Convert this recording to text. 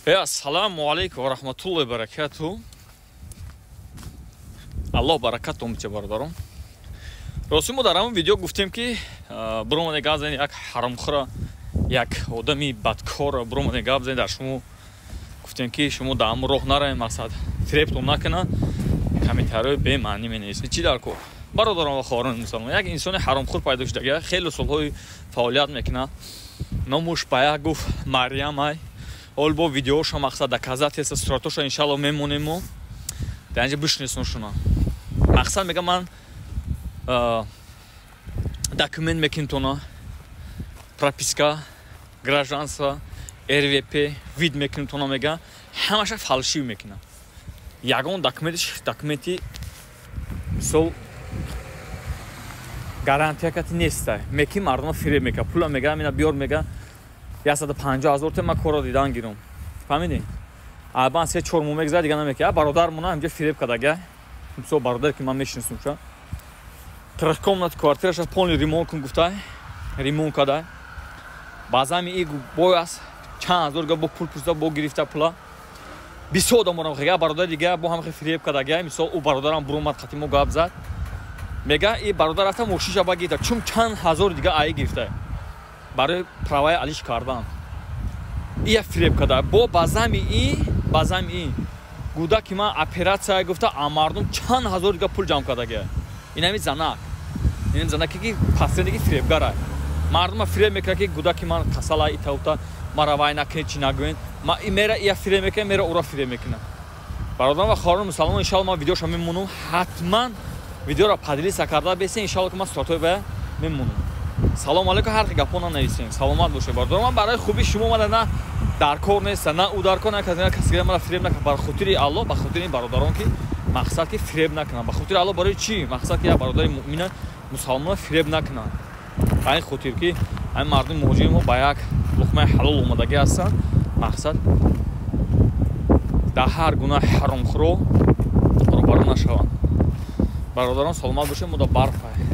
Ассалому алайкум ва раҳматуллоҳи баракату. Аллоҳ баракатон бите, бародарон. Рости, мо дар ҳамон видео гуфтем, ки биромаде гап занед, як ҳаромхӯра, як одами бадкора биромаде гап занед. Дар шумо гуфтем, ки шумо дар ҳамон роҳ наравед, мақсад, фиребтон накунад, комментариҳои бемаънӣ менависед. Чӣ дар кор, бародарон ва хоҳарони мусалмон? Як инсони ҳаромхӯр пайдо шудага, хеле солҳои фаъолият мекунад. Номуш ба як гуфт Марьям ай. Ҳол бо видеоша, мақсад, доказательства, суратоша иншалло мемонему, дар инҷа бишнесон шуна. Мақсад, мега, ман документ мекунем, прописка, гражданство, РВП, вид мекунем тона, мега, ҳамаша фальшив мекунам. Ягон документиш документи, мисол, гарантия кати неста. Меки мардума фиреб мекунад, пула мега, мина биёр, мега, 150 000 те, ман корро дидан гирам. Фаҳмидӣ? Абан 3-4 моҳ мегзарад, дига намекунад. Бародармона ҳамҷа фиреб кардага. Мисол, бародаре ки ман мешинасумша, трехкомнат квартираша полный ремонт кун гуфта, ремонт када. Баъзами и бояс чанд ҳазор га бо пул пурсида, бо гирифта пула. Бисёр одаморам хега, бародари дига бо ҳам фиреб кардага. Мисол, ӯ бародарам буромад, қати мо гап зад, мега, и бародар рафта мошинша ба гирифта, чун чанд ҳазори дига аи гирифта барои праваи алиш кардан. Ия фиреб карда. Бо базами и гудаки ман оператсия гуфта, а мардум чанд ҳазор дига пул ҷамъ кардага. Инами занак, инами занаке ки посредники, фиребгара, мардума фиреб мекунад, ки гудаки ман касала, итаута, мара вай накунед, чӣ нагӯед. Мера ия фиреб мекунад, мера ура фиреб мекунад. Бародарон ва хоҳарони мусалмон, иншалло ман видеоша мемонам, ҳатман видеоро поделиться карда бесен. Иншалло, ки ман суратҳои ва мемонам. Салому алейкум. Ҳар гапо нанависем. Саломат бошед, бародарон. Ман барои хуби шумо омада, на дар кор неста, на ӯ дар кор, на каси мара фиреб накунад. Бар хотири Аллоҳ, ба хотири ин бародарон, ки мақсад, ки фиреб накунанд, ба хотири Аллоҳ. Барои чӣ? Мақсад, ки як бародари муъмина, мусалмона фиреб накунанд. Ба ин хотир, ки ҳамин мардуми муҳоҷири мо ба як луқмаи ҳалол омадагӣ ҳастанд, мақсад, дар ҳар гуна ҳаромхӯро рӯбарӯ нашаванд. Бародарон, саломат бошед. Мо да барфай.